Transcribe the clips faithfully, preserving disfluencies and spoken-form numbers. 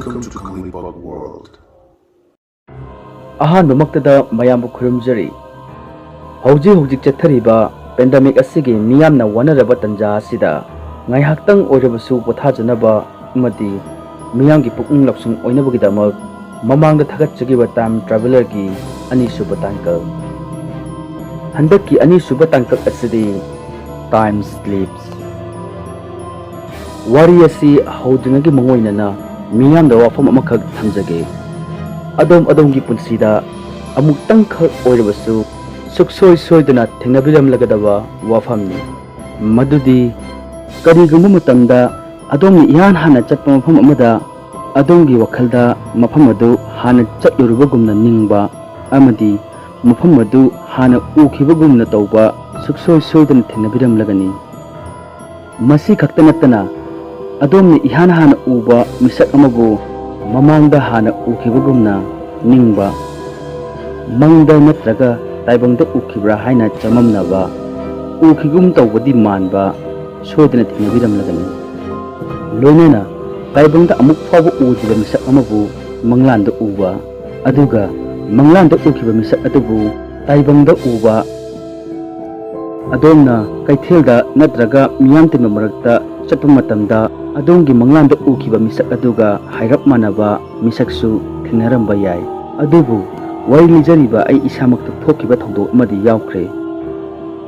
Welcome to Kangleipak World. ꯑꯍꯥꯟꯕꯃꯛꯇꯗ ꯃꯌꯥꯝꯕꯨ ꯈꯨꯔꯨꯝꯖꯔꯤ꯫ ꯍꯧꯖꯤꯛ ꯍꯧꯖꯤꯛ ꯆꯠꯊꯔꯤꯕ ꯄꯦꯟꯗꯦꯃꯤꯛ ꯑꯁꯤꯒꯤ ꯃꯤꯌꯥꯝꯅ ꯋꯥꯅꯔꯕ ꯇꯥꯟꯖꯥ ꯑꯁꯤꯗ ꯉꯥꯏꯍꯥꯛꯇꯪ ꯑꯣꯏꯔꯕꯁꯨ ꯄꯣꯊꯥꯖꯅꯕ ꯑꯃꯗꯤ ꯃꯤꯌꯥꯝꯒꯤ ꯄꯨꯛꯅꯤꯡ ꯂꯧꯁꯤꯡ ꯑꯣꯏꯅꯕꯒꯤꯗꯃꯛ ꯃꯃꯥꯡꯗ ꯊꯥꯒꯠꯆꯈꯤꯕ ꯇꯥꯏꯝ ꯇ꯭ꯔꯥꯚꯦꯂꯔꯒꯤ ꯑꯅꯤꯁꯨꯕ ꯇꯥꯡꯀꯛ꯫ ꯍꯟꯗꯛꯀꯤ ꯑꯅꯤꯁꯨꯕ ꯇꯥꯡꯀꯛ ꯑꯁꯤꯗꯤ ꯇꯥꯏꯝ ꯁ꯭ꯂꯤꯞꯁ꯫ ꯋꯥꯔꯤ ꯑꯁꯤ ꯍꯧꯗ꯭ꯔꯤꯉꯩꯒꯤ ꯃꯉꯣꯏꯅꯅ ꯃꯤꯌꯥꯝꯗ ꯋꯥꯐꯝ ꯑꯃꯈꯛ ꯊꯝꯖꯒꯦ꯫ ꯑꯗꯣꯝ ꯑꯗꯣꯝꯒꯤ ꯄꯨꯟꯁꯤꯗ ꯑꯃꯨꯛꯇꯪꯈꯛ ꯑꯣꯏꯔꯕꯁꯨ ꯁꯨꯛꯁꯣꯏ ꯁꯣꯏꯗꯅ ꯊꯦꯡꯅꯕꯤꯔꯝꯂꯒꯗꯕ ꯋꯥꯐꯝꯅꯤ꯫ ꯃꯗꯨꯗꯤ ꯀꯔꯤꯒꯨꯝꯕ ꯃꯇꯝꯗ ꯑꯗꯣꯝꯅ ꯏꯍꯥꯟ ꯍꯥꯟꯅ ꯆꯠꯄ ꯃꯐꯝ ꯑꯃꯗ ꯑꯗꯣꯝꯒꯤ ꯋꯥꯈꯜꯗ ꯃꯐꯝ ꯑꯗꯨ ꯍꯥꯟꯅ ꯆꯠꯂꯨꯔꯕꯒꯨꯝꯅ ꯅꯤꯡꯕ ꯑꯃꯗꯤ ꯃꯐꯝ ꯑꯗꯨ ꯍꯥꯟꯅ ꯎꯈꯤꯕꯒꯨꯝꯅ ꯇꯧꯕ ꯁꯨꯛꯁꯣꯏ ꯁꯣꯏꯗꯅ ꯊꯦꯡꯅꯕꯤꯔꯝꯂꯒꯅꯤ꯫ ꯃꯁꯤ ꯈꯛꯇ ꯅꯠꯇꯅ, ꯑꯗꯣꯝꯅ ꯏꯍꯥꯟ ꯍꯥꯟꯅ ꯎꯕ ꯃꯤꯁꯛ ꯑꯃꯕꯨ ꯃꯃꯥꯡꯗ ꯍꯥꯟꯅ ꯎꯈꯤꯕꯒꯨꯝꯅ ꯅꯤꯡꯕ, ꯃꯪꯗ ꯅꯠꯇ꯭ꯔꯒ ꯇꯥꯏꯕꯪꯗ ꯎꯈꯤꯕ꯭ꯔꯥ ꯍꯥꯏꯅ ꯆꯃꯝꯅꯕ, ꯎꯈꯤꯒꯨꯝ ꯇꯧꯕꯗꯤ ꯃꯥꯟꯕ ꯁꯣꯏꯗꯅ ꯊꯦꯡꯅꯕꯤꯔꯝꯂꯒꯅꯤ꯫ ꯂꯣꯏꯅꯅ ꯇꯥꯏꯕꯪꯗ ꯑꯃꯨꯛ ꯐꯥꯎꯕ ꯎꯗ꯭ꯔꯤꯕ ꯃꯤꯁꯛ ꯑꯃꯕꯨ ꯃꯪꯂꯥꯟꯗ ꯎꯕ, ꯑꯗꯨꯒ ꯃꯪꯂꯥꯟꯗ ꯎꯈꯤꯕ ꯃꯤꯁꯛ ꯑꯗꯨꯕꯨ ꯇꯥꯏꯕꯪꯗ ꯎꯕ꯫ ꯑꯗꯣꯝꯅ ꯀꯩꯊꯦꯜꯗ ꯅꯠꯇ꯭ꯔꯒ ꯃꯤꯌꯥꯝ ꯇꯤꯟꯕ ꯃꯔꯛꯇ ꯆꯠꯄ ꯃꯇꯝꯗ ꯑꯗꯣꯝꯒꯤ ꯃꯪꯂꯥꯟꯗ ꯎꯈꯤꯕ ꯃꯤꯁꯛ ꯑꯗꯨꯒ ꯍꯥꯏꯔꯞ ꯃꯥꯟꯅꯕ ꯃꯤꯁꯛꯁꯨ ꯊꯦꯡꯅꯔꯝꯕ ꯌꯥꯏ꯫ ꯑꯗꯨꯕꯨ ꯋꯥꯔꯤ ꯂꯤꯖꯔꯤꯕ ꯑꯩ ꯏꯁꯥꯃꯛꯇ ꯊꯣꯛꯈꯤꯕ ꯊꯧꯗꯣꯛ ꯑꯃꯗꯤ ꯌꯥꯎꯈ꯭ꯔꯦ꯫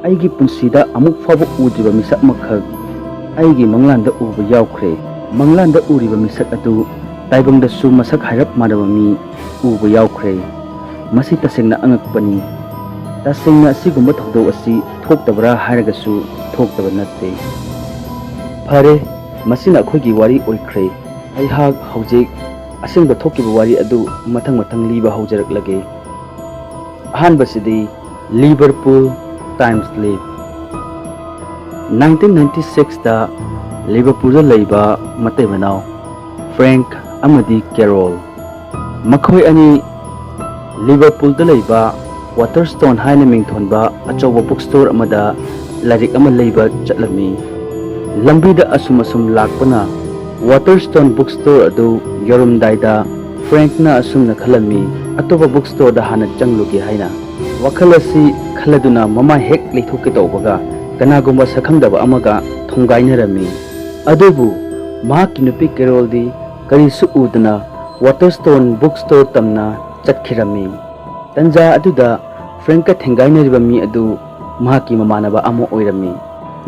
ꯑꯩꯒꯤ ꯄꯨꯟꯁꯤꯗ ꯑꯃꯨꯛ ꯐꯥꯎꯕ ꯎꯗ꯭ꯔꯤꯕ ꯃꯤꯁꯛ ꯑꯃꯈꯛ ꯑꯩꯒꯤ ꯃꯪꯂꯥꯟꯗ ꯎꯕ ꯌꯥꯎꯈ꯭ꯔꯦ꯫ ꯃꯪꯂꯥꯟꯗ ꯎꯔꯤꯕ ꯃꯤꯁꯛ ꯑꯗꯨ ꯇꯥꯏꯕꯪꯗꯁꯨ ꯃꯁꯛ ꯍꯥꯏꯔꯞ ꯃꯥꯟꯅꯕ ꯃꯤ ꯎꯕ ꯌꯥꯎꯈ꯭ꯔꯦ꯫ ꯃꯁꯤ ꯇꯁꯦꯡꯅ ꯑꯉꯛꯄꯅꯤ꯫ ꯇꯁꯦꯡꯅ ꯑꯁꯤꯒꯨꯝꯕ ꯊꯧꯗꯣꯛ ꯑꯁꯤ ꯊꯣꯛꯇꯕ꯭ꯔꯥ ꯍꯥꯏꯔꯒꯁꯨ ꯊꯣꯛꯇꯕ ꯅꯠꯇꯦ꯫ ꯐꯔꯦ, ꯃꯁꯤꯅ ꯑꯩꯈꯣꯏꯒꯤ ꯋꯥꯔꯤ ꯑꯣꯏꯈ꯭ꯔꯦ꯫ ꯑꯩꯍꯥꯛ ꯍꯧꯖꯤꯛ ꯑꯁꯦꯡꯕ ꯊꯣꯛꯈꯤꯕ ꯋꯥꯔꯤ ꯑꯗꯨ ꯃꯊꯪ ꯃꯊꯪ ꯂꯤꯕ ꯍꯧꯖꯔꯛꯂꯒꯦ꯫ ꯑꯍꯥꯟꯕꯁꯤꯗꯤ ꯂꯤꯚꯔꯄꯨꯜ ꯇꯥꯏꯝ ꯁ꯭ꯂꯤꯞ꯫ ꯅꯥꯏꯟꯇꯤꯟ ꯅꯥꯏꯟꯇꯤ ꯁꯤꯛꯁꯇ ꯂꯤꯚꯔꯄꯨꯜꯗ ꯂꯩꯕ ꯃꯇꯩ ꯃꯅꯥꯎ ꯐ꯭ꯔꯦꯡꯛ ꯑꯃꯗꯤ ꯀꯦꯔꯣꯜ, ꯃꯈꯣꯏ ꯑꯅꯤ ꯂꯤꯚꯔꯄꯨꯜꯗ ꯂꯩꯕ ꯋꯥꯇꯔꯁ꯭ꯇꯣꯟ ꯍꯥꯏꯅ ꯃꯤꯡꯊꯣꯟꯕ ꯑꯆꯧꯕ ꯕꯨꯛ ꯁ꯭ꯇꯣꯔ ꯑꯃꯗ ꯂꯥꯏꯔꯤꯛ ꯑꯃ ꯂꯩꯕ ꯆꯠꯂꯝꯃꯤ꯫ ꯂꯝꯕꯤꯗ ꯑꯁꯨꯝ ꯑꯁꯨꯝ ꯂꯥꯛꯄꯅ Waterstone Bookstore ꯑꯗꯨ ꯌꯧꯔꯝꯗꯥꯏꯗ ꯐ꯭ꯔꯦꯡꯛꯅ ꯑꯁꯨꯝꯅ ꯈꯜꯂꯝꯃꯤ, "ꯑꯇꯣꯞꯄ bookstoreꯗ ꯍꯥꯟꯅ ꯆꯪꯂꯨꯒꯦ" ꯍꯥꯏꯅ꯫ ꯋꯥꯈꯜ ꯑꯁꯤ ꯈꯜꯂꯗꯨꯅ ꯃꯃꯥꯏ ꯍꯦꯛ ꯂꯩꯊꯣꯛꯀꯦ ꯇꯧꯕꯒ ꯀꯅꯥꯒꯨꯝꯕ ꯁꯛꯈꯪꯗꯕ ꯑꯃꯒ ꯊꯣꯡꯒꯥꯏꯅꯔꯝꯃꯤ꯫ ꯑꯗꯨꯕꯨ ꯃꯍꯥꯛꯀꯤ ꯅꯨꯄꯤ ꯀꯦꯔꯣꯜꯗꯤ ꯀꯔꯤꯁꯨ ꯎꯗꯅ Waterstone Bookstore ꯇꯝꯅ ꯆꯠꯈꯤꯔꯝꯃꯤ꯫ ꯇꯟꯖꯥ ꯑꯗꯨꯗ ꯐ꯭ꯔꯦꯡꯛꯀ ꯊꯦꯡꯒꯥꯏꯅꯔꯤꯕ ꯃꯤ ꯑꯗꯨ ꯃꯍꯥꯛꯀꯤ ꯃꯃꯥꯟꯅꯕ ꯑꯃ ꯑꯣꯏꯔꯝꯃꯤ꯫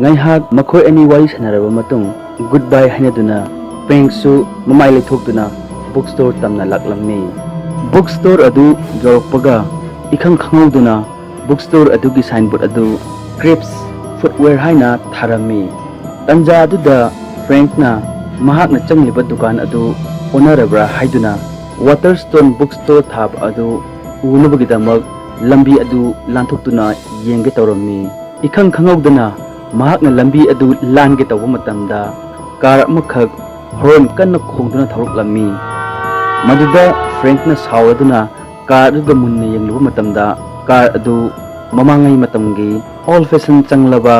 ꯉꯥꯏꯍꯥꯛ ꯃꯈꯣꯏ ꯑꯅꯤ ꯋꯥꯔꯤ ꯁꯥꯟꯅꯔꯕ ꯃꯇꯨꯡ, goodbye ꯍꯥꯏꯅꯗꯨꯅ ꯐ꯭ꯔꯦꯡꯛꯁꯨ ꯃꯃꯥꯏ ꯂꯩꯊꯣꯛꯇꯨꯅ bookstore ꯇꯝꯅ ꯂꯥꯛꯂꯝꯃꯤ꯫ Bookstore ꯑꯗꯨ ꯌꯧꯔꯛꯄꯒ ꯏꯈꯪ ꯈꯪꯍꯧꯗꯅ bookstore ꯑꯗꯨꯒꯤ signboard ꯑꯗꯨ Cripps Footwear ꯍꯥꯏꯅ ꯊꯥꯔꯝꯃꯤ꯫ ꯇꯟꯖꯥ ꯑꯗꯨꯗ ꯐ꯭ꯔꯦꯡꯛꯅ ꯃꯍꯥꯛꯅ ꯆꯪꯂꯤꯕ ꯗꯨꯀꯥꯟ ꯑꯗꯨ ꯑꯣꯟꯅꯔꯕ꯭ꯔꯥ ꯍꯥꯏꯗꯨꯅ Waterstone Bookstore ꯊꯥꯕ ꯑꯗꯨ ꯎꯅꯕꯒꯤꯗꯃꯛ ꯂꯝꯕꯤ ꯑꯗꯨ ꯂꯥꯟꯊꯣꯛꯇꯨꯅ ꯌꯦꯡꯒꯦ ꯇꯧꯔꯝꯃꯤ꯫ ꯏꯈꯪ ꯈꯪꯍꯧꯗꯅ ꯃꯍꯥꯛꯅ ꯂꯝꯕꯤ ꯑꯗꯨ ꯂꯥꯟꯒꯦ ꯇꯧꯕ ꯃꯇꯝꯗ car ꯑꯃꯈꯛ horn ꯀꯟꯅ ꯈꯣꯡꯗꯨꯅ ꯊꯧꯔꯛꯂꯝꯃꯤ꯫ ꯃꯗꯨꯗ ꯐ꯭ꯔꯦꯡꯛꯅ ꯁꯥꯎꯔꯗꯨꯅ car ꯑꯗꯨꯗ ꯃꯨꯟꯅ ꯌꯦꯡꯂꯨꯕ ꯃꯇꯝꯗ car ꯑꯗꯨ ꯃꯃꯥꯡꯉꯩ ꯃꯇꯝꯒꯤ old fashion ꯆꯪꯂꯕ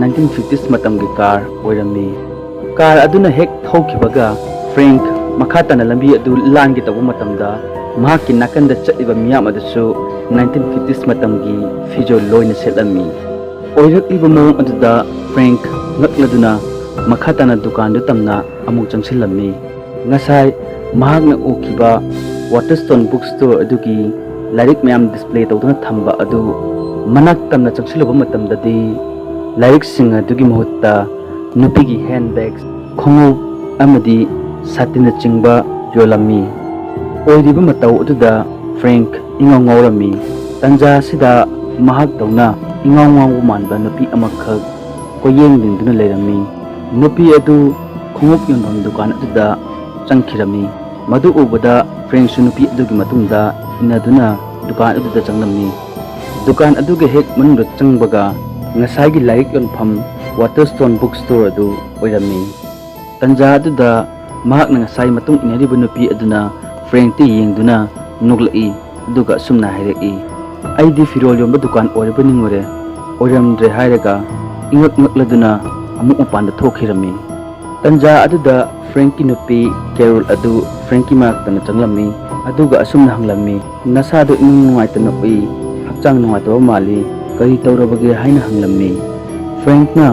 nineteen fifties ꯃꯇꯝꯒꯤ car ꯑꯣꯏꯔꯝꯃꯤ꯫ Car ꯑꯗꯨꯅ ꯍꯦꯛ ꯊꯧꯈꯤꯕꯒ ꯐ꯭ꯔꯦꯡꯛ ꯃꯈꯥ ꯇꯥꯅ ꯂꯝꯕꯤ ꯑꯗꯨ ꯂꯥꯟꯒꯦ ꯇꯧꯕ ꯃꯇꯝꯗ ꯃꯍꯥꯛꯀꯤ ꯅꯥꯀꯟꯗ ꯆꯠꯂꯤꯕ ꯃꯤꯌꯥꯝ ꯑꯗꯨꯁꯨ nineteen fifties ꯃꯇꯝꯒꯤ ꯐꯤꯖꯣꯜ ꯂꯣꯏꯅ ꯁꯦꯠꯂꯝꯃꯤ꯫ ꯑꯣꯏꯔꯛꯂꯤꯕ ꯃꯑꯣꯡ ꯑꯗꯨꯗ ꯐ꯭ꯔꯦꯡꯛ ꯉꯛꯂꯗꯨꯅ ꯃꯈꯥ ꯇꯥꯅ ꯗꯨꯀꯥꯟꯗꯨ ꯇꯝꯅ ꯑꯃꯨꯛ ꯆꯪꯁꯤꯜꯂꯝꯃꯤ꯫ ꯉꯁꯥꯏ ꯃꯍꯥꯛꯅ ꯎꯈꯤꯕ Waterstone Bookstore ꯑꯗꯨꯒꯤ ꯂꯥꯏꯔꯤꯛ ꯃꯌꯥꯝ display ꯇꯧꯗꯨꯅ ꯊꯝꯕ ꯑꯗꯨ ꯃꯅꯥꯛ ꯇꯝꯅ ꯆꯪꯁꯤꯜꯂꯨꯕ ꯃꯇꯝꯗꯗꯤ ꯂꯥꯏꯔꯤꯛꯁꯤꯡ ꯑꯗꯨꯒꯤ ꯃꯍꯨꯠꯇ ꯅꯨꯄꯤꯒꯤ handbag, ꯈꯣꯡꯎꯞ ꯑꯃꯗꯤ ꯁꯥꯇꯤꯟꯅꯆꯤꯡꯕ ꯌꯣꯜꯂꯝꯃꯤ꯫ ꯑꯣꯏꯔꯤꯕ ꯃꯇꯧ ꯑꯗꯨꯗ ꯐ꯭ꯔꯦꯡꯛ ꯏꯉꯥꯎ ꯉꯥꯎꯔꯝꯃꯤ꯫ ꯇꯟꯖꯥ ꯑꯁꯤꯗ ꯃꯍꯥꯛꯇꯧꯅ ꯏꯉꯥꯎ ꯉꯥꯎꯕ ꯃꯥꯟꯕ ꯅꯨꯄꯤ ꯑꯃꯈꯛ ꯀꯣꯏꯌꯦꯡ ꯌꯦꯡꯗꯨꯅ ꯂꯩꯔꯝꯃꯤ꯫ ꯅꯨꯄꯤ ꯑꯗꯨ ꯈꯣꯡꯎꯞ ꯌꯣꯟꯐꯝ ꯗꯨꯀꯥꯟ ꯑꯗꯨꯗ ꯆꯪꯈꯤꯔꯝꯃꯤ꯫ ꯃꯗꯨ ꯎꯕꯗ ꯐ꯭ꯔꯦꯡꯛꯁꯨ ꯅꯨꯄꯤ ꯑꯗꯨꯒꯤ ꯃꯇꯨꯡꯗ ꯏꯟꯅꯗꯨꯅ ꯗꯨꯀꯥꯟ ꯑꯗꯨꯗ ꯆꯪꯂꯝꯃꯤ꯫ ꯗꯨꯀꯥꯟ ꯑꯗꯨꯒ ꯍꯦꯛ ꯃꯅꯨꯡꯗ ꯆꯪꯕꯒ ꯉꯁꯥꯏꯒꯤ ꯂꯥꯏꯔꯤꯛ ꯌꯣꯟꯐꯝ Waterstone Bookstore ꯑꯗꯨ ꯑꯣꯏꯔꯝꯃꯤ꯫ ꯇꯟꯖꯥ ꯑꯗꯨꯗ ꯃꯍꯥꯛꯅ ꯉꯁꯥꯏ ꯃꯇꯨꯡ ꯏꯟꯅꯔꯤꯕ ꯅꯨꯄꯤ ꯑꯗꯨꯅ ꯐ꯭ꯔꯦꯡꯛꯇ ꯌꯦꯡꯗꯨꯅ ꯅꯣꯛꯂꯛꯏ, ꯑꯗꯨꯒ ꯑꯁꯨꯝꯅ ꯍꯥꯏꯔꯛꯏ, "ꯑꯩꯗꯤ ꯐꯤꯔꯣꯜ ꯌꯣꯟꯕ ꯗꯨꯀꯥꯟ ꯑꯣꯏꯔꯕ ꯅꯤꯡꯉꯨꯔꯦ, ꯑꯣꯏꯔꯝꯗ꯭ꯔꯦ" ꯍꯥꯏꯔꯒ ꯏꯉꯛ ꯉꯛꯂꯗꯨꯅ ꯑꯃꯨꯛ ꯃꯄꯥꯟꯗ ꯊꯣꯛꯈꯤꯔꯝꯃꯤ꯫ ꯇꯟꯖꯥ ꯑꯗꯨꯗ ꯐ꯭ꯔꯦꯡꯀꯤ ꯅꯨꯄꯤ ꯀꯦꯔꯣꯜ ꯑꯗꯨ ꯐ꯭ꯔꯦꯡꯀꯤ ꯃꯅꯥꯛꯇꯅ ꯆꯪꯂꯝꯃꯤ, ꯑꯗꯨꯒ ꯑꯁꯨꯝꯅ ꯍꯪꯂꯝꯃꯤ, "ꯅꯁꯥꯗꯨ ꯏꯅꯨꯡ ꯅꯨꯡꯉꯥꯏꯇꯅ ꯎꯏ, ꯍꯛꯆꯥꯡ ꯅꯨꯡꯉꯥꯏꯇꯕ ꯃꯥꯜꯂꯤ, ꯀꯔꯤ ꯇꯧꯔꯕꯒꯦ?" ꯍꯥꯏꯅ ꯍꯪꯂꯝꯃꯤ꯫ ꯐ꯭ꯔꯦꯡꯛꯅ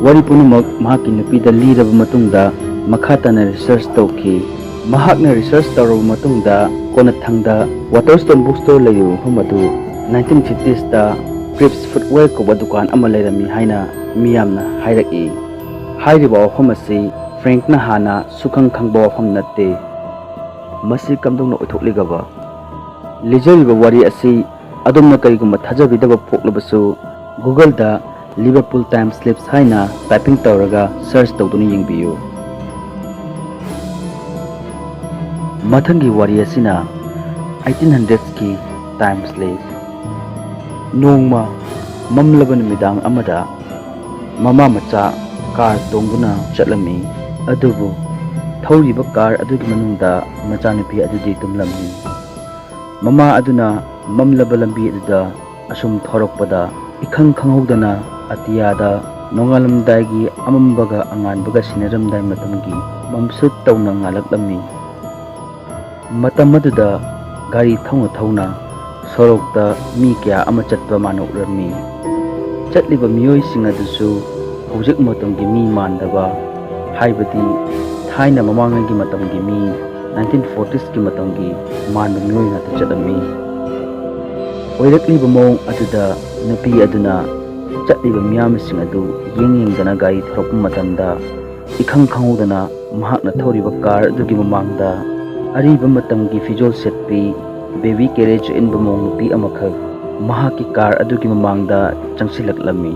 ꯋꯥꯔꯤ ꯄꯨꯝꯅꯃꯛ ꯃꯍꯥꯛꯀꯤ ꯅꯨꯄꯤꯗ ꯂꯤꯔꯕ ꯃꯇꯨꯡꯗ ꯃꯈꯥ ꯇꯥꯅ ꯔꯤꯁꯔꯆ ꯇꯧꯈꯤ꯫ ꯃꯍꯥꯛꯅ ꯔꯤꯁꯔꯆ ꯇꯧꯔꯕ ꯃꯇꯨꯡꯗ ꯀꯣꯟꯅꯊꯪꯗ ꯋꯥꯇꯔꯁꯇꯣꯟ ꯕꯨꯛ ꯁ꯭ꯇꯣꯔ ꯂꯩꯔꯤꯕ ꯃꯐꯝ ꯑꯗꯨ ꯅꯥꯏꯟꯇꯤꯟ ꯐꯤꯐꯇꯤꯁꯇ ꯀ꯭ꯔꯤꯞꯁ ꯐꯨꯠꯋꯦꯌꯔ ꯀꯧꯕ ꯗꯨꯀꯥꯟ ꯑꯃ ꯂꯩꯔꯝꯃꯤ ꯍꯥꯏꯅ ꯃꯤꯌꯥꯝꯅ ꯍꯥꯏꯔꯛꯏ꯫ ꯍꯥꯏꯔꯤꯕ ꯋꯥꯐꯝ ꯑꯁꯤ ꯐ꯭ꯔꯦꯡꯛꯅ ꯍꯥꯟꯅ ꯁꯨꯈꯪ ꯈꯪꯕ ꯋꯥꯐꯝ ꯅꯠꯇꯦ꯫ ꯃꯁꯤ ꯀꯝꯗꯧꯅ ꯑꯣꯏꯊꯣꯛꯂꯤꯒꯕ? ꯂꯤꯖꯔꯤꯕ ꯋꯥꯔꯤ ꯑꯁꯤ ꯑꯗꯣꯝꯅ ꯀꯔꯤꯒꯨꯝꯕ ꯊꯥꯖꯕꯤꯗꯕ ꯄꯣꯛꯂꯕꯁꯨ, Google-ꯗ "Liverpool time slips" ꯍꯥꯏꯅ typing ꯇꯧꯔꯒ search ꯇꯧꯗꯨꯅ ꯌꯦꯡꯕꯤꯌꯨ꯫ ꯃꯊꯪꯒꯤ ꯋꯥꯔꯤ ꯑꯁꯤꯅ eighteen hundreds-ꯀꯤ time slip꯫ ꯅꯣꯡꯃ ꯃꯝꯂꯕ ꯅꯨꯃꯤꯗꯥꯡ ꯑꯃꯗ ꯃꯃꯥ ꯃꯆꯥ ꯀꯥꯔ ꯇꯣꯡꯗꯨꯅ ꯆꯠꯂꯝꯃꯤ꯫ ꯑꯗꯨꯕꯨ ꯊꯧꯔꯤꯕ ꯀꯥꯔ ꯑꯗꯨꯒꯤ ꯃꯅꯨꯡꯗ ꯃꯆꯥꯅꯨꯄꯤ ꯑꯗꯨꯗꯤ ꯇꯨꯝꯂꯝꯃꯤ꯫ ꯃꯃꯥ ꯑꯗꯨꯅ ꯃꯝꯂꯕ ꯂꯝꯕꯤ ꯑꯗꯨꯗ ꯑꯁꯨꯝ ꯊꯧꯔꯛꯄꯗ, ꯏꯈꯪ ꯈꯪꯍꯧꯗꯅ ꯑꯇꯤꯌꯥꯗ ꯅꯣꯡꯉꯥꯜꯂꯝꯗꯥꯏꯒꯤ ꯑꯃꯝꯕꯒ ꯑꯉꯥꯟꯕꯒ ꯁꯤꯟꯅꯔꯝꯗꯥꯏ ꯃꯇꯝꯒꯤ ꯃꯝꯁꯨꯠ ꯇꯧꯅ ꯉꯥꯜꯂꯛꯂꯝꯃꯤ꯫ ꯃꯇꯝ ꯑꯗꯨꯗ ꯒꯥꯔꯤ ꯊꯧꯅ ꯊꯧꯅ ꯁꯣꯔꯣꯛꯇ ꯃꯤ ꯀꯌꯥ ꯑꯃ ꯆꯠꯄ ꯃꯥꯅ ꯎꯔꯝꯃꯤ꯫ ꯆꯠꯂꯤꯕ ꯃꯤꯑꯣꯏꯁꯤꯡ ꯑꯗꯨꯁꯨ ꯍꯧꯖꯤꯛ ꯃꯇꯝꯒꯤ ꯃꯤ ꯃꯥꯟꯗꯕ, ꯍꯥꯏꯕꯗꯤ ꯊꯥꯏꯅ ꯃꯃꯥꯡꯉꯩꯒꯤ ꯃꯇꯝꯒꯤ ꯃꯤ, nineteen forties-ꯀꯤ ꯃꯇꯝꯒꯤ ꯃꯥꯟꯕ ꯃꯤꯑꯣꯏ ꯉꯥꯛꯇ ꯆꯠꯂꯝꯃꯤ꯫ ꯑꯣꯏꯔꯛꯂꯤꯕ ꯃꯑꯣꯡ ꯑꯗꯨꯗ ꯅꯨꯄꯤ ꯑꯗꯨꯅ ꯆꯠꯂꯤꯕ ꯃꯤꯌꯥꯝꯁꯤꯡ ꯑꯗꯨ ꯌꯦꯡ ꯌꯦꯡꯗꯅ ꯒꯥꯔꯤ ꯊꯧꯔꯛꯄ ꯃꯇꯝꯗ, ꯏꯈꯪ ꯈꯪꯍꯧꯗꯅ ꯃꯍꯥꯛꯅ ꯊꯧꯔꯤꯕ ꯀꯥꯔ ꯑꯗꯨꯒꯤ ꯃꯃꯥꯡꯗ ꯑꯔꯤꯕ ꯃꯇꯝꯒꯤ ꯐꯤꯖꯣꯜ ꯁꯦꯠꯄꯤ baby carriage ꯏꯟꯕ ꯃꯑꯣꯡ ꯅꯨꯄꯤ ꯑꯃꯈꯛ ꯃꯍꯥꯛꯀꯤ ꯀꯥꯔ ꯑꯗꯨꯒꯤ ꯃꯃꯥꯡꯗ ꯆꯪꯁꯤꯜꯂꯛꯂꯝꯃꯤ꯫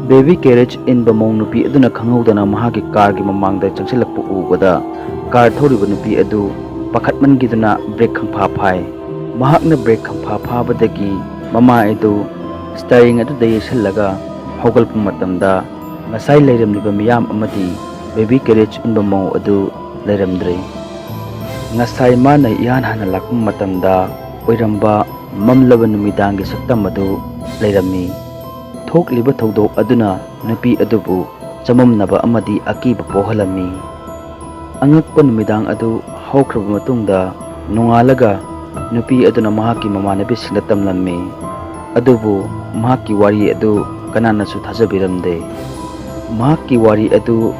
Baby carriage ꯏꯟꯕ ꯃꯑꯣꯡ ꯅꯨꯄꯤ ꯑꯗꯨꯅ ꯈꯪꯍꯧꯗꯅ ꯃꯍꯥꯛꯀꯤ ꯀꯥꯔꯒꯤ ꯃꯃꯥꯡꯗ ꯆꯪꯁꯤꯜꯂꯛꯄ ꯎꯕꯗ, ꯀꯥꯔ ꯊꯧꯔꯤꯕ ꯅꯨꯄꯤ ꯑꯗꯨ ꯄꯥꯈꯠꯃꯟꯈꯤꯗꯨꯅ ꯕ꯭ꯔꯦꯛ ꯈꯪꯐꯥ ꯐꯥꯏ꯫ ꯃꯍꯥꯛꯅ ꯕ꯭ꯔꯦꯛ ꯈꯪꯐꯥ ꯐꯥꯕꯗꯒꯤ ꯃꯃꯥꯏ ꯑꯗꯨ ꯁ꯭ꯇꯤꯌꯔꯤꯡ ꯑꯗꯨꯗ ꯌꯩꯁꯜꯂꯒ ꯍꯧꯒꯠꯂꯛꯄ ꯃꯇꯝꯗ, ꯉꯁꯥꯏ ꯂꯩꯔꯝꯂꯤꯕ ꯃꯤꯌꯥꯝ ꯑꯃꯗꯤ baby carriage ꯏꯟꯕ ꯃꯧ ꯑꯗꯨ ꯂꯩꯔꯝꯗ꯭ꯔꯦ꯫ ꯉꯁꯥꯏ ꯃꯥꯅ ꯏꯍꯥꯟ ꯍꯥꯟꯅ ꯂꯥꯛꯄ ꯃꯇꯝꯗ ꯑꯣꯏꯔꯝꯕ ꯃꯝꯂꯕ ꯅꯨꯃꯤꯗꯥꯡꯒꯤ ꯁꯛꯇꯝ ꯑꯗꯨ ꯂꯩꯔꯝꯃꯤ꯫ ꯊꯣꯛꯂꯤꯕ ꯊꯧꯗꯣꯛ ꯑꯗꯨꯅ ꯅꯨꯄꯤ ꯑꯗꯨꯕꯨ ꯆꯃꯝꯅꯕ ꯑꯃꯗꯤ ꯑꯀꯤꯕ ꯄꯣꯛꯍꯜꯂꯝꯃꯤ꯫ ꯑꯉꯛꯄ ꯅꯨꯃꯤꯗꯥꯡ ꯑꯗꯨ ꯍꯧꯈ꯭ꯔꯕ ꯃꯇꯨꯡꯗ, ꯅꯣꯡꯉꯥꯜꯂꯒ ꯅꯨꯄꯤ ꯑꯗꯨꯅ ꯃꯍꯥꯛꯀꯤ ꯃꯃꯥꯟꯅꯕꯤꯁꯤꯡꯗ ꯇꯝꯂꯝꯃꯤ꯫ ꯑꯗꯨꯕꯨ ꯃꯍꯥꯛꯀꯤ ꯋꯥꯔꯤ ꯑꯗꯨ ꯀꯅꯥꯅꯁꯨ ꯊꯥꯖꯕꯤꯔꯝꯗꯦ꯫ ꯃꯍꯥꯛꯀꯤ ꯋꯥꯔꯤ ꯑꯗꯨ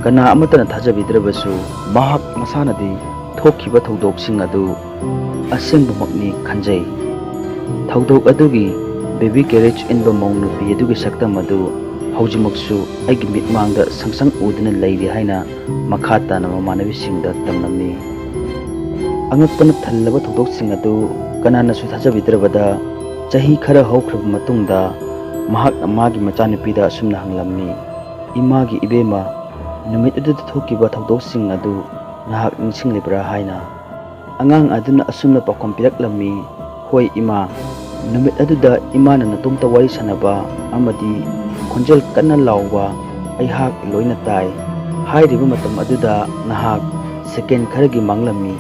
ꯀꯅꯥ ꯑꯃꯠꯇꯅ ꯊꯥꯖꯕꯤꯗ꯭ꯔꯕꯁꯨ, ꯃꯍꯥꯛ ꯃꯁꯥꯅꯗꯤ ꯊꯣꯛꯈꯤꯕ ꯊꯧꯗꯣꯛꯁꯤꯡ ꯑꯗꯨ ꯑꯁꯦꯡꯕꯃꯛꯅꯤ ꯈꯟꯖꯩ꯫ ꯊꯧꯗꯣꯛ ꯑꯗꯨꯒꯤ ꯕꯦꯕꯤ ꯀꯦꯔꯤꯌꯦꯖ ꯏꯟꯕ ꯃꯧ ꯅꯨꯄꯤ ꯑꯗꯨꯒꯤ ꯁꯛꯇꯝ ꯑꯗꯨ ꯍꯧꯖꯤꯛꯃꯛꯁꯨ ꯑꯩꯒꯤ ꯃꯤꯠꯃꯥꯡꯗ ꯁꯪꯁꯪ ꯎꯗꯨꯅ ꯂꯩꯔꯤ ꯍꯥꯏꯅ ꯃꯈꯥ ꯇꯥꯅ ꯃꯃꯥꯟꯅꯕꯤꯁꯤꯡꯗ ꯇꯝꯂꯝꯃꯤ꯫ ꯑꯉꯛꯄꯅ ꯊꯜꯂꯕ ꯊꯧꯗꯣꯛꯁꯤꯡ ꯑꯗꯨ ꯀꯅꯥꯅꯁꯨ ꯊꯥꯖꯕꯤꯗ꯭ꯔꯕꯗ, ꯆꯍꯤ ꯈꯔ ꯍꯧꯈ꯭ꯔꯕ ꯃꯇꯨꯡꯗ ꯃꯍꯥꯛꯅ ꯃꯥꯒꯤ ꯃꯆꯥꯅꯨꯄꯤꯗ ꯑꯁꯨꯝꯅ ꯍꯪꯂꯝꯃꯤ, "ꯏꯃꯥꯒꯤ ꯏꯕꯦꯝꯃ, ꯅꯨꯃꯤꯠ ꯑꯗꯨꯗ ꯊꯣꯛꯈꯤꯕ ꯊꯧꯗꯣꯛꯁꯤꯡ ꯑꯗꯨ ꯅꯍꯥꯛ ꯅꯤꯡꯁꯤꯡꯂꯤꯕ꯭ꯔꯥ?" ꯍꯥꯏꯅ꯫ ꯑꯉꯥꯡ ꯑꯗꯨꯅ ꯑꯁꯨꯝꯅ ꯄꯥꯎꯈꯨꯝ ꯄꯤꯔꯛꯂꯝꯃꯤ, "ꯍꯣꯏ ꯏꯃꯥ, ꯅꯨꯃꯤꯠ ꯑꯗꯨꯗ ꯏꯃꯥꯅ ꯅꯇꯣꯝꯇ ꯋꯥꯔꯤ ꯁꯥꯟꯅꯕ ꯑꯃꯗꯤ ꯈꯣꯟꯖꯦꯜ ꯀꯟꯅ ꯂꯥꯎꯕ ꯑꯩꯍꯥꯛ ꯂꯣꯏꯅ ꯇꯥꯏ꯫ ꯍꯥꯏꯔꯤꯕ ꯃꯇꯝ ꯑꯗꯨꯗ ꯅꯍꯥꯛ ꯁꯦꯀꯦꯟ ꯈꯔꯒꯤ ꯃꯥꯡꯂꯝꯃꯤ꯫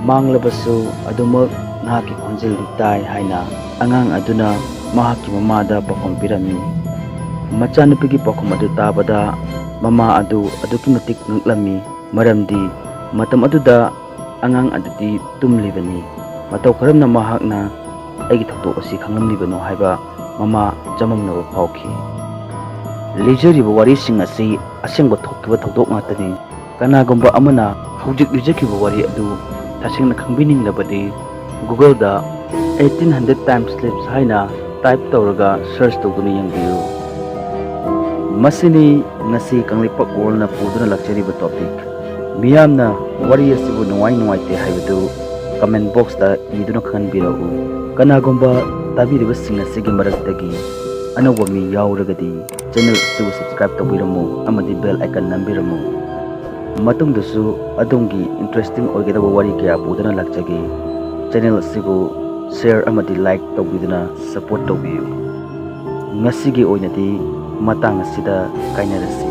ꯃꯥꯡꯂꯕꯁꯨ ꯑꯗꯨꯃꯛ ꯅꯍꯥꯛꯀꯤ ꯈꯣꯟꯖꯦꯜꯗꯤ ꯇꯥꯏ" ꯍꯥꯏꯅ ꯑꯉꯥꯡ ꯑꯗꯨꯅ ꯃꯍꯥꯛꯀꯤ ꯃꯃꯥꯗ ꯄꯥꯎꯈꯨꯝ ꯄꯤꯔꯝꯃꯤ꯫ ꯃꯆꯥꯅꯨꯄꯤꯒꯤ ꯄꯥꯎꯈꯨꯝ ꯑꯗꯨ ꯇꯥꯕꯗ ꯃꯃꯥ ꯑꯗꯨ ꯑꯗꯨꯛꯀꯤ ꯃꯇꯤꯛ ꯉꯛꯂꯝꯃꯤ, ꯃꯔꯝꯗꯤ ꯃꯇꯝ ꯑꯗꯨꯗ ꯑꯉꯥꯡ ꯑꯗꯨꯗꯤ ꯇꯨꯝꯂꯤꯕꯅꯤ꯫ ꯃꯇꯧ ꯀꯔꯝꯅ ꯃꯍꯥꯛꯅ ꯑꯩꯒꯤ ꯊꯧꯗꯣꯛ ꯑꯁꯤ ꯈꯪꯂꯝꯂꯤꯕꯅꯣ ꯍꯥꯏꯕ ꯃꯃꯥ ꯆꯃꯝꯅꯕ ꯐꯥꯎꯈꯤ꯫ ꯂꯤꯖꯔꯤꯕ ꯋꯥꯔꯤꯁꯤꯡ ꯑꯁꯤ ꯑꯁꯦꯡꯕ ꯊꯣꯛꯈꯤꯕ ꯊꯧꯗꯣꯛ ꯉꯥꯛꯇꯅꯤ꯫ ꯀꯅꯥꯒꯨꯝꯕ ꯑꯃꯅ ꯍꯧꯖꯤꯛ ꯂꯤꯖꯈꯤꯕ ꯋꯥꯔꯤ ꯑꯗꯨ ꯇꯁꯦꯡꯅ ꯈꯪꯕꯤꯅꯤꯡꯂꯕꯗꯤ, Google-ꯗ "eighteen hundred time slips" ꯍꯥꯏꯅ ꯇꯥꯏꯞ ꯇꯧꯔꯒ ꯁꯔꯆ ꯇꯧꯗꯨꯅ ꯌꯦꯡꯕꯤꯌꯨ꯫ ꯃꯁꯤꯅꯤ ꯉꯁꯤ ꯀꯪꯂꯩꯄꯥꯛ ꯋꯥꯔꯜꯅ ꯄꯨꯗꯨꯅ ꯂꯥꯛꯆꯔꯤꯕ ꯇꯣꯄꯤꯛ꯫ ꯃꯤꯌꯥꯝꯅ ꯋꯥꯔꯤ ꯑꯁꯤꯕꯨ ꯅꯨꯡꯉꯥꯏ ꯅꯨꯡꯉꯥꯏꯇꯦ ꯍꯥꯏꯕꯗꯨ ꯀꯃꯦꯟ ꯕꯣꯛꯁꯇ ꯏꯗꯨꯅ ꯈꯪꯍꯟꯕꯤꯔꯛꯎ꯫ ꯀꯅꯥꯒꯨꯝꯕ ꯇꯥꯕꯤꯔꯤꯕꯁꯤꯡ ꯑꯁꯤꯒꯤ ꯃꯔꯛꯇꯒꯤ ꯑꯅꯧꯕ ꯃꯤ ꯌꯥꯎꯔꯒꯗꯤ, ꯆꯦꯅꯦꯜ ꯑꯁꯤꯕꯨ ꯁꯕꯁꯀ꯭ꯔꯥꯏꯕ ꯇꯧꯕꯤꯔꯝꯃꯨ ꯑꯃꯗꯤ ꯕꯦꯜ ꯑꯥꯏꯀꯟ ꯅꯝꯕꯤꯔꯝꯃꯨ꯫ ꯃꯇꯨꯡꯗꯁꯨ ꯑꯗꯣꯝꯒꯤ ꯏꯟꯇꯔꯦꯁꯇꯤꯡ ꯑꯣꯏꯒꯗꯕ ꯋꯥꯔꯤ ꯀꯌꯥ ꯄꯨꯗꯨꯅ ꯂꯥꯛꯆꯒꯦ꯫ ꯆꯦꯅꯦꯜ ꯑꯁꯤꯕꯨ ꯁꯦꯌꯔ ꯑꯃꯗꯤ ꯂꯥꯏꯛ ꯇꯧꯕꯤꯗꯨꯅ ꯁꯄꯣꯔꯠ ꯇꯧꯕꯤꯌꯨ꯫ ꯉꯁꯤꯒꯤ ꯑꯣꯏꯅꯗꯤ ꯃꯇꯥꯡ ꯑꯁꯤꯗ ꯀꯥꯏꯅꯔꯁꯤ꯫